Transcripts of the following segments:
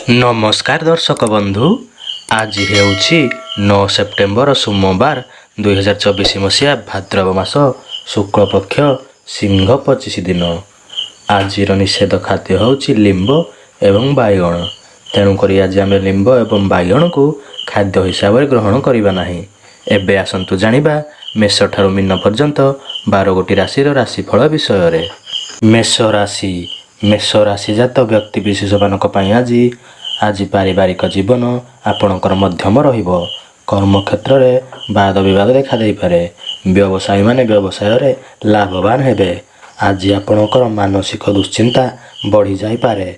ନମସ୍କାର ଦର୍ଶକ ବନ୍ଧୁ, ଆଜି ହେଉଛି 9 ସେପ୍ଟେମ୍ବର ସୋମବାର, 2024 ମସିହା ଭାଦ୍ରବ ମାସ ଶୁକ୍ଳପକ୍ଷ ସିଂହ 25 ଦିନ। ଆଜିର ନିଷେଧ ଖାଦ୍ୟ ହେଉଛି ଲିମ୍ବ ଏବଂ ବାଇଗଣ। ତେଣୁକରି ଆଜି ଆମେ ଲିମ୍ବ ଏବଂ ବାଇଗଣକୁ ଖାଦ୍ୟ ହିସାବରେ ଗ୍ରହଣ କରିବା ନାହିଁ। ଏବେ ଆସନ୍ତୁ ଜାଣିବା ମେଷଠାରୁ ମୀନ ପର୍ଯ୍ୟନ୍ତ 12 ଗୋଟି ରାଶିର ରାଶିଫଳ ବିଷୟରେ। ମେଷ ରାଶି। ମେଷ ରାଶି ଜାତ ବ୍ୟକ୍ତି ବିଶେଷମାନଙ୍କ ପାଇଁ ଆଜି ପାରିବାରିକ ଜୀବନ ଆପଣଙ୍କର ମଧ୍ୟମ ରହିବ। କର୍ମକ୍ଷେତ୍ରରେ ବାଦ ବିବାଦ ଦେଖାଦେଇପାରେ। ବ୍ୟବସାୟୀମାନେ ବ୍ୟବସାୟରେ ଲାଭବାନ ହେବେ। ଆଜି ଆପଣଙ୍କର ମାନସିକ ଦୁଶ୍ଚିନ୍ତା ବଢ଼ିଯାଇପାରେ।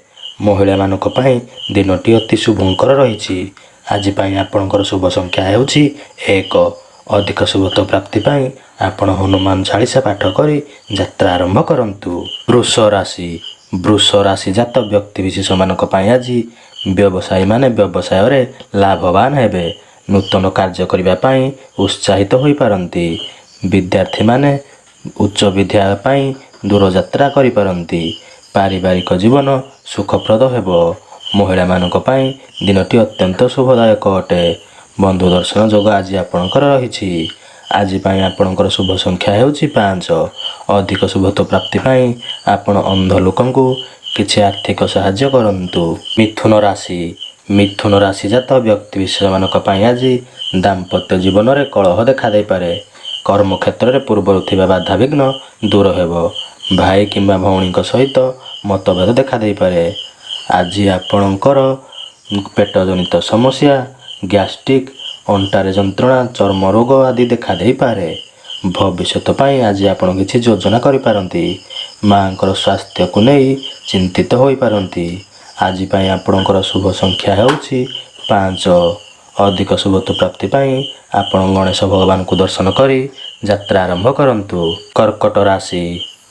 ମହିଳାମାନଙ୍କ ପାଇଁ ଦିନଟି ଅତି ଶୁଭଙ୍କର ରହିଛି। ଆଜି ପାଇଁ ଆପଣଙ୍କର ଶୁଭ ସଂଖ୍ୟା ହେଉଛି 1। ଅଧିକ ଶୁଭତ୍ୱ ପ୍ରାପ୍ତି ପାଇଁ ଆପଣ ହନୁମାନ ଚାଳିଶା ପାଠ କରି ଯାତ୍ରା ଆରମ୍ଭ କରନ୍ତୁ। ବୃଷ ରାଶି। ବୃଷ ରାଶି ଜାତ ବ୍ୟକ୍ତି ବିଶେଷମାନଙ୍କ ପାଇଁ ଆଜି ବ୍ୟବସାୟୀମାନେ ବ୍ୟବସାୟରେ ଲାଭବାନ ହେବେ। ନୂତନ କାର୍ଯ୍ୟ କରିବା ପାଇଁ ଉତ୍ସାହିତ ହୋଇପାରନ୍ତି। ବିଦ୍ୟାର୍ଥୀମାନେ ଉଚ୍ଚ ବିଦ୍ୟା ପାଇଁ ଦୂରଯାତ୍ରା କରିପାରନ୍ତି। ପାରିବାରିକ ଜୀବନ ସୁଖପ୍ରଦ ହେବ। ମହିଳାମାନଙ୍କ ପାଇଁ ଦିନଟି ଅତ୍ୟନ୍ତ ଶୁଭଦାୟକ ଅଟେ। ବନ୍ଧୁ ଦର୍ଶନ ଯୋଗ ଆଜି ଆପଣଙ୍କର ରହିଛି। ଆଜି ପାଇଁ ଆପଣଙ୍କର ଶୁଭ ସଂଖ୍ୟା ହେଉଛି 5। ଅଧିକ ଶୁଭତ୍ୱ ପ୍ରାପ୍ତି ପାଇଁ ଆପଣ ଅନ୍ଧ ଲୋକଙ୍କୁ କିଛି ଆର୍ଥିକ ସାହାଯ୍ୟ କରନ୍ତୁ। ମିଥୁନ ରାଶି। ମିଥୁନ ରାଶି ଜାତ ବ୍ୟକ୍ତି ବିଶେଷମାନଙ୍କ ପାଇଁ ଆଜି ଦାମ୍ପତ୍ୟ ଜୀବନରେ କଳହ ଦେଖାଦେଇପାରେ। କର୍ମକ୍ଷେତ୍ରରେ ପୂର୍ବରୁ ଥିବା ବାଧାବିଘ୍ନ ଦୂର ହେବ। ଭାଇ କିମ୍ବା ଭଉଣୀଙ୍କ ସହିତ ମତଭେଦ ଦେଖାଦେଇପାରେ। ଆଜି ଆପଣଙ୍କର ପେଟଜନିତ ସମସ୍ୟା, ଗ୍ୟାଷ୍ଟ୍ରିକ୍, ଅଣ୍ଟାରେ ଯନ୍ତ୍ରଣା, ଚର୍ମ ରୋଗ ଆଦି ଦେଖାଦେଇପାରେ। ଭବିଷ୍ୟତ ପାଇଁ ଆଜି ଆପଣ କିଛି ଯୋଜନା କରିପାରନ୍ତି। ମାଙ୍କର ସ୍ୱାସ୍ଥ୍ୟକୁ ନେଇ ଚିନ୍ତିତ ହୋଇପାରନ୍ତି। ଆଜି ପାଇଁ ଆପଣଙ୍କର ଶୁଭ ସଂଖ୍ୟା ହେଉଛି 5। ଅଧିକ ଶୁଭତ୍ୱ ପ୍ରାପ୍ତି ପାଇଁ ଆପଣ ଗଣେଶ ଭଗବାନଙ୍କୁ ଦର୍ଶନ କରି ଯାତ୍ରା ଆରମ୍ଭ କରନ୍ତୁ। କର୍କଟ ରାଶି।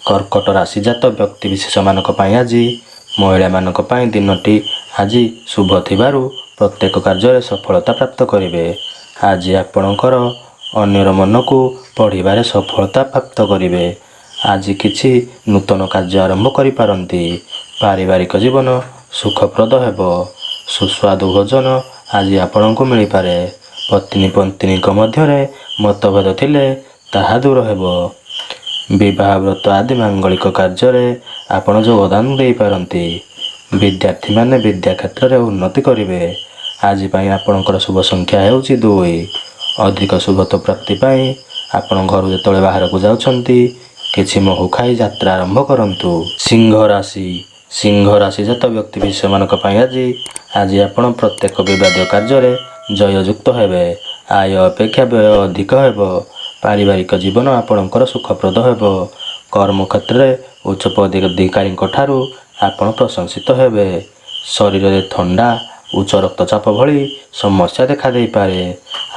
କର୍କଟ ରାଶି ଜାତ ବ୍ୟକ୍ତି ବିଶେଷମାନଙ୍କ ପାଇଁ ଆଜି ମହିଳାମାନଙ୍କ ପାଇଁ ଦିନଟି ଆଜି ଶୁଭ ଥିବାରୁ ପ୍ରତ୍ୟେକ କାର୍ଯ୍ୟରେ ସଫଳତା ପ୍ରାପ୍ତ କରିବେ। ଆଜି ଆପଣଙ୍କର ଅନ୍ୟର ମନକୁ ପଢ଼ିବାରେ ସଫଳତା ପ୍ରାପ୍ତ କରିବେ। ଆଜି କିଛି ନୂତନ କାର୍ଯ୍ୟ ଆରମ୍ଭ କରିପାରନ୍ତି। ପାରିବାରିକ ଜୀବନ ସୁଖପ୍ରଦ ହେବ। ସୁସ୍ୱାଦୁ ଭୋଜନ ଆଜି ଆପଣଙ୍କୁ ମିଳିପାରେ। ପତ୍ନୀ ପତ୍ନୀଙ୍କ ମଧ୍ୟରେ ମତଭେଦ ଥିଲେ ତାହା ଦୂର ହେବ। ବିବାହ, ବ୍ରତ ଆଦି ମାଙ୍ଗଳିକ କାର୍ଯ୍ୟରେ ଆପଣ ଯୋଗଦାନ ଦେଇପାରନ୍ତି। ବିଦ୍ୟାର୍ଥୀମାନେ ବିଦ୍ୟା କ୍ଷେତ୍ରରେ ଉନ୍ନତି କରିବେ। ଆଜି ପାଇଁ ଆପଣଙ୍କର ଶୁଭ ସଂଖ୍ୟା ହେଉଛି 2। ଅଧିକ ଶୁଭତ୍ୱ ପ୍ରାପ୍ତି ପାଇଁ ଆପଣ ଘରୁ ଯେତେବେଳେ ବାହାରକୁ ଯାଉଛନ୍ତି, କିଛି ମହୁ ଖାଇ ଯାତ୍ରା ଆରମ୍ଭ କରନ୍ତୁ। ସିଂହ ରାଶି। ସିଂହ ରାଶି ଜାତ ବ୍ୟକ୍ତି ବିଶେଷମାନଙ୍କ ପାଇଁ ଆଜି ଆପଣ ପ୍ରତ୍ୟେକ ବିବାଦୀୟ କାର୍ଯ୍ୟରେ ଜୟଯୁକ୍ତ ହେବେ। ଆୟ ଅପେକ୍ଷା ବ୍ୟୟ ଅଧିକ ହେବ। ପାରିବାରିକ ଜୀବନ ଆପଣଙ୍କର ସୁଖପ୍ରଦ ହେବ। କର୍ମକ୍ଷେତ୍ରରେ ଉଚ୍ଚ ପଦାଧିକାରୀଙ୍କ ଠାରୁ ଆପଣ ପ୍ରଶଂସିତ ହେବେ। ଶରୀରରେ ଥଣ୍ଡା, ଉଚ୍ଚ ରକ୍ତଚାପ ଭଳି ସମସ୍ୟା ଦେଖାଦେଇପାରେ।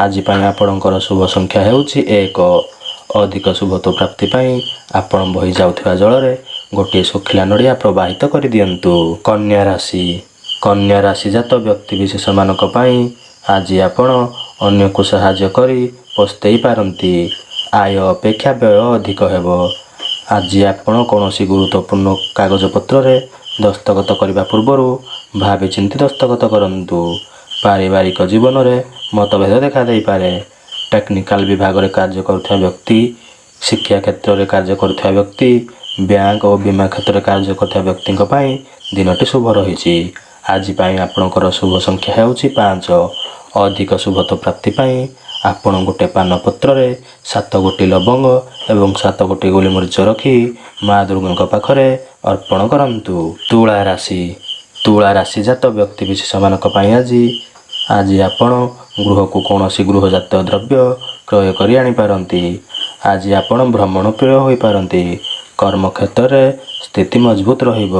ଆଜି ପାଇଁ ଆପଣଙ୍କର ଶୁଭ ସଂଖ୍ୟା ହେଉଛି 1। ଅଧିକ ଶୁଭତ୍ୱ ପ୍ରାପ୍ତି ପାଇଁ ଆପଣ ବହି ଯାଉଥିବା ଜଳରେ ଗୋଟିଏ ଶୁଖିଲା ନଡ଼ିଆ ପ୍ରବାହିତ କରିଦିଅନ୍ତୁ। କନ୍ୟା ରାଶି। କନ୍ୟା ରାଶି ଜାତ ବ୍ୟକ୍ତି ବିଶେଷମାନଙ୍କ ପାଇଁ ଆଜି ଆପଣ ଅନ୍ୟକୁ ସାହାଯ୍ୟ କରି ପସ୍ତେଇ ପାରନ୍ତି। ଆୟ ଅପେକ୍ଷା ବ୍ୟୟ ଅଧିକ ହେବ। ଆଜି ଆପଣ କୌଣସି ଗୁରୁତ୍ୱପୂର୍ଣ୍ଣ କାଗଜପତ୍ରରେ ଦସ୍ତଖତ କରିବା ପୂର୍ବରୁ ଭାବିଚିନ୍ତି ଦସ୍ତଖତ କରନ୍ତୁ। ପାରିବାରିକ ଜୀବନରେ ମତଭେଦ ଦେଖାଦେଇପାରେ। ଟେକ୍ନିକାଲ ବିଭାଗରେ କାର୍ଯ୍ୟ କରୁଥିବା ବ୍ୟକ୍ତି, ଶିକ୍ଷା କ୍ଷେତ୍ରରେ କାର୍ଯ୍ୟ କରୁଥିବା ବ୍ୟକ୍ତି, ବ୍ୟାଙ୍କ ଓ ବୀମା କ୍ଷେତ୍ରରେ କାର୍ଯ୍ୟ କରୁଥିବା ବ୍ୟକ୍ତିଙ୍କ ପାଇଁ ଦିନଟି ଶୁଭ ରହିଛି। ଆଜି ପାଇଁ ଆପଣଙ୍କର ଶୁଭ ସଂଖ୍ୟା ହେଉଛି 5। ଅଧିକ ଶୁଭତ୍ୱ ପ୍ରାପ୍ତି ପାଇଁ ଆପଣ ଗୋଟେ ପାନପତ୍ରରେ ସାତ ଗୋଟି ଲବଙ୍ଗ ଏବଂ ସାତ ଗୋଟି ଗୋଲମରିଚ ରଖି ମା ଦୁର୍ଗାଙ୍କ ପାଖରେ ଅର୍ପଣ କରନ୍ତୁ। ତୁଳା ରାଶି। ତୁଳା ରାଶି ଜାତ ବ୍ୟକ୍ତି ବିଶେଷମାନଙ୍କ ପାଇଁ ଆଜି ଆପଣ ଗୃହକୁ କୌଣସି ଗୃହଜାତ ଦ୍ରବ୍ୟ କ୍ରୟ କରି ଆଣିପାରନ୍ତି। ଆଜି ଆପଣ ଭ୍ରମଣ ପ୍ରିୟ ହୋଇପାରନ୍ତି। କର୍ମକ୍ଷେତ୍ରରେ ସ୍ଥିତି ମଜବୁତ ରହିବ।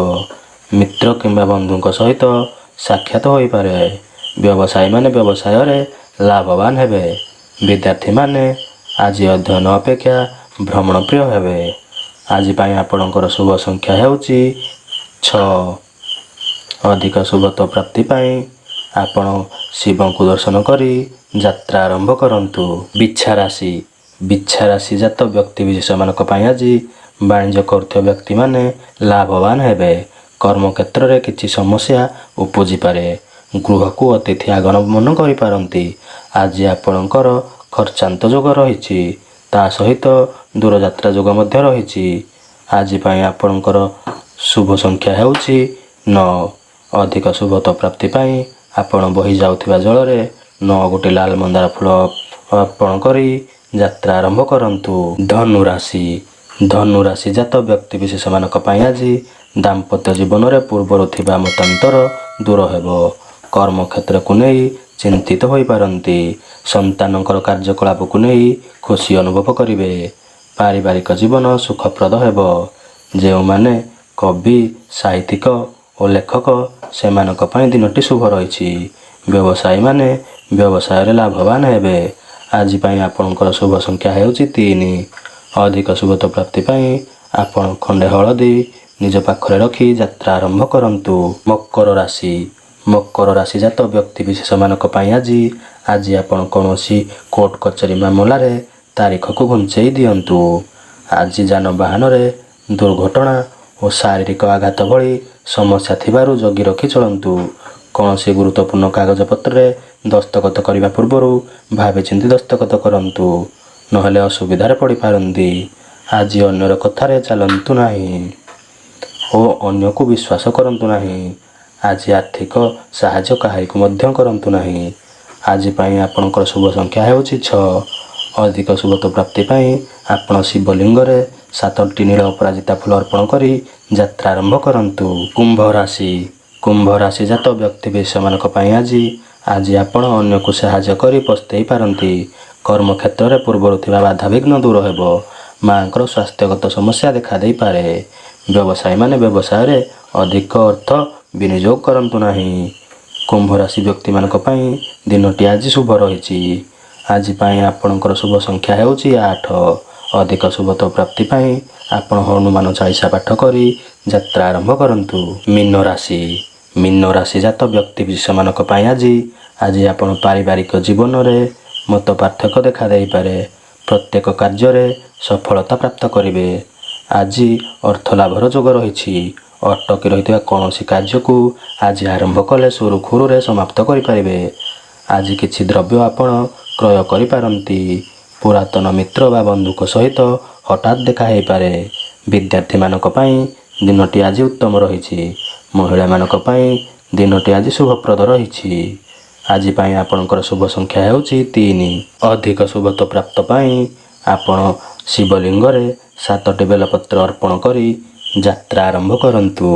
ମିତ୍ର କିମ୍ବା ବନ୍ଧୁଙ୍କ ସହିତ ସାକ୍ଷାତ ହୋଇପାରେ। ବ୍ୟବସାୟୀମାନେ ବ୍ୟବସାୟରେ ଲାଭବାନ ହେବେ। ବିଦ୍ୟାର୍ଥୀମାନେ ଆଜି ଅଧ୍ୟୟନ ଅପେକ୍ଷା ଭ୍ରମଣ ପ୍ରିୟ ହେବେ। ଆଜି ପାଇଁ ଆପଣଙ୍କର ଶୁଭ ସଂଖ୍ୟା ହେଉଛି 6। ଅଧିକ ଶୁଭତ୍ୱ ପ୍ରାପ୍ତି ପାଇଁ ଆପଣ ଶିବଙ୍କୁ ଦର୍ଶନ କରି ଯାତ୍ରା ଆରମ୍ଭ କରନ୍ତୁ। ବିଛା ରାଶି। ବିଛା ରାଶି ଜାତ ବ୍ୟକ୍ତି ବିଶେଷମାନଙ୍କ ପାଇଁ ଆଜି ବାଣିଜ୍ୟ କରୁଥିବା ବ୍ୟକ୍ତିମାନେ ଲାଭବାନ ହେବେ। କର୍ମକ୍ଷେତ୍ରରେ କିଛି ସମସ୍ୟା ଉପୁଜିପାରେ। ଗୃହକୁ ଅତିଥି ଆଗମନ କରିପାରନ୍ତି। ଆଜି ଆପଣଙ୍କର ଖର୍ଚ୍ଚାନ୍ତ ଯୋଗ ରହିଛି, ତା ସହିତ ଦୂରଯାତ୍ରା ଯୋଗ ମଧ୍ୟ ରହିଛି। ଆଜି ପାଇଁ ଆପଣଙ୍କର ଶୁଭ ସଂଖ୍ୟା ହେଉଛି 9। ଅଧିକ ଶୁଭତ୍ୱ ପ୍ରାପ୍ତି ପାଇଁ ଆପଣ ବହି ଯାଉଥିବା ଜଳରେ 9 ଗୋଟି ଲାଲ ମନ୍ଦାର ଫୁଲ ଅର୍ପଣ କରି ଯାତ୍ରା ଆରମ୍ଭ କରନ୍ତୁ। ଧନୁ ରାଶି। ଧନୁ ରାଶି ଜାତ ବ୍ୟକ୍ତି ବିଶେଷମାନଙ୍କ ପାଇଁ ଆଜି ଦାମ୍ପତ୍ୟ ଜୀବନରେ ପୂର୍ବରୁ ଥିବା ମତାନ୍ତର ଦୂର ହେବ। କର୍ମକ୍ଷେତ୍ରକୁ ନେଇ ଚିନ୍ତିତ ହୋଇପାରନ୍ତି। ସନ୍ତାନଙ୍କର କାର୍ଯ୍ୟକଳାପକୁ ନେଇ ଖୁସି ଅନୁଭବ କରିବେ। ପାରିବାରିକ ଜୀବନ ସୁଖପ୍ରଦ ହେବ। ଯେଉଁମାନେ କବି, ସାହିତ୍ୟିକ ଓ ଲେଖକ, ସେମାନଙ୍କ ପାଇଁ ଦିନଟି ଶୁଭ ରହିଛି। ବ୍ୟବସାୟୀମାନେ ବ୍ୟବସାୟରେ ଲାଭବାନ ହେବେ। ଆଜି ପାଇଁ ଆପଣଙ୍କର ଶୁଭ ସଂଖ୍ୟା ହେଉଛି 3। ଅଧିକ ଶୁଭତ୍ୱ ପ୍ରାପ୍ତି ପାଇଁ ଆପଣ ଖଣ୍ଡେ ହଳଦୀ ନିଜ ପାଖରେ ରଖି ଯାତ୍ରା ଆରମ୍ଭ କରନ୍ତୁ। ମକର ରାଶି। ମକର ରାଶି ଜାତ ବ୍ୟକ୍ତି ବିଶେଷମାନଙ୍କ ପାଇଁ ଆଜି ଆପଣ କୌଣସି କୋର୍ଟ କଚେରୀ ମାମଲାରେ ତାରିଖକୁ ଘୁଞ୍ଚେଇ ଦିଅନ୍ତୁ। ଆଜି ଯାନବାହନରେ ଦୁର୍ଘଟଣା ଓ ଶାରୀରିକ ଆଘାତ ଭଳି ସମସ୍ୟା ଥିବାରୁ ଜଗି ରଖି ଚଳନ୍ତୁ। କୌଣସି ଗୁରୁତ୍ୱପୂର୍ଣ୍ଣ କାଗଜପତ୍ରରେ ଦସ୍ତଖତ କରିବା ପୂର୍ବରୁ ଭାବିଚିନ୍ତି ଦସ୍ତଖତ କରନ୍ତୁ, ନହେଲେ ଅସୁବିଧାରେ ପଡ଼ିପାରନ୍ତି। ଆଜି ଅନ୍ୟର କଥାରେ ଚାଲନ୍ତୁ ନାହିଁ ଓ ଅନ୍ୟକୁ ବିଶ୍ୱାସ କରନ୍ତୁ ନାହିଁ। ଆଜି ଆର୍ଥିକ ସାହାଯ୍ୟ କାହାରିକୁ ମଧ୍ୟ କରନ୍ତୁ ନାହିଁ। ଆଜି ପାଇଁ ଆପଣଙ୍କର ଶୁଭ ସଂଖ୍ୟା ହେଉଛି 6। ଅଧିକ ଶୁଭତ୍ୱ ପ୍ରାପ୍ତି ପାଇଁ ଆପଣ ଶିବଲିଙ୍ଗରେ 7ଟି ନୀଳ ଅପରାଜିତା ଫୁଲ ଅର୍ପଣ କରି ଯାତ୍ରା ଆରମ୍ଭ କରନ୍ତୁ। କୁମ୍ଭ ରାଶି। କୁମ୍ଭ ରାଶି ଜାତ ବ୍ୟକ୍ତି ବିଶେଷମାନଙ୍କ ପାଇଁ ଆଜି ଆପଣ ଅନ୍ୟକୁ ସାହାଯ୍ୟ କରି ପସ୍ତେଇ ପାରନ୍ତି। କର୍ମକ୍ଷେତ୍ରରେ ପୂର୍ବରୁ ଥିବା ବାଧାବିଘ୍ନ ଦୂର ହେବ। ମାଙ୍କର ସ୍ୱାସ୍ଥ୍ୟଗତ ସମସ୍ୟା ଦେଖାଦେଇପାରେ। ବ୍ୟବସାୟୀମାନେ ବ୍ୟବସାୟରେ ଅଧିକ ଅର୍ଥ ବିନିଯୋଗ କରନ୍ତୁ ନାହିଁ। କୁମ୍ଭ ରାଶି ବ୍ୟକ୍ତିମାନଙ୍କ ପାଇଁ ଦିନଟି ଆଜି ଶୁଭ ରହିଛି। ଆଜି ପାଇଁ ଆପଣଙ୍କର ଶୁଭ ସଂଖ୍ୟା ହେଉଛି 8। ଅଧିକ ଶୁଭତ୍ୱ ପ୍ରାପ୍ତି ପାଇଁ ଆପଣ ହନୁମାନ ଚାଳିଶା ପାଠ କରି ଯାତ୍ରା ଆରମ୍ଭ କରନ୍ତୁ। ମୀନ ରାଶି। ମୀନ ରାଶି ଜାତ ବ୍ୟକ୍ତି ବିଶେଷମାନଙ୍କ ପାଇଁ ଆଜି ଆପଣ ପାରିବାରିକ ଜୀବନରେ ମତ ପାର୍ଥକ୍ୟ ଦେଖାଦେଇପାରେ। ପ୍ରତ୍ୟେକ କାର୍ଯ୍ୟରେ ସଫଳତା ପ୍ରାପ୍ତ କରିବେ। ଆଜି ଅର୍ଥ ଲାଭର ଯୋଗ ରହିଛି। ଅଟକି ରହିଥିବା କୌଣସି କାର୍ଯ୍ୟକୁ ଆଜି ଆରମ୍ଭ କଲେ ସୁରୁଖୁରୁରେ ସମାପ୍ତ କରିପାରିବେ। ଆଜି କିଛି ଦ୍ରବ୍ୟ ଆପଣ କ୍ରୟ କରିପାରନ୍ତି। ପୁରାତନ ମିତ୍ର ବା ବନ୍ଧୁଙ୍କ ସହିତ ହଠାତ୍ ଦେଖା ହେଇପାରେ। ବିଦ୍ୟାର୍ଥୀମାନଙ୍କ ପାଇଁ ଦିନଟି ଆଜି ଉତ୍ତମ ରହିଛି। ମହିଳାମାନଙ୍କ ପାଇଁ ଦିନଟି ଆଜି ଶୁଭପ୍ରଦ ରହିଛି। ଆଜି ପାଇଁ ଆପଣଙ୍କର ଶୁଭ ସଂଖ୍ୟା ହେଉଛି 3। ଅଧିକ ଶୁଭତ୍ୱ ପ୍ରାପ୍ତ ପାଇଁ ଆପଣ ଶିବଲିଙ୍ଗରେ 7ଟି ବେଲପତ୍ର ଅର୍ପଣ କରି ଯାତ୍ରା ଆରମ୍ଭ କରନ୍ତୁ।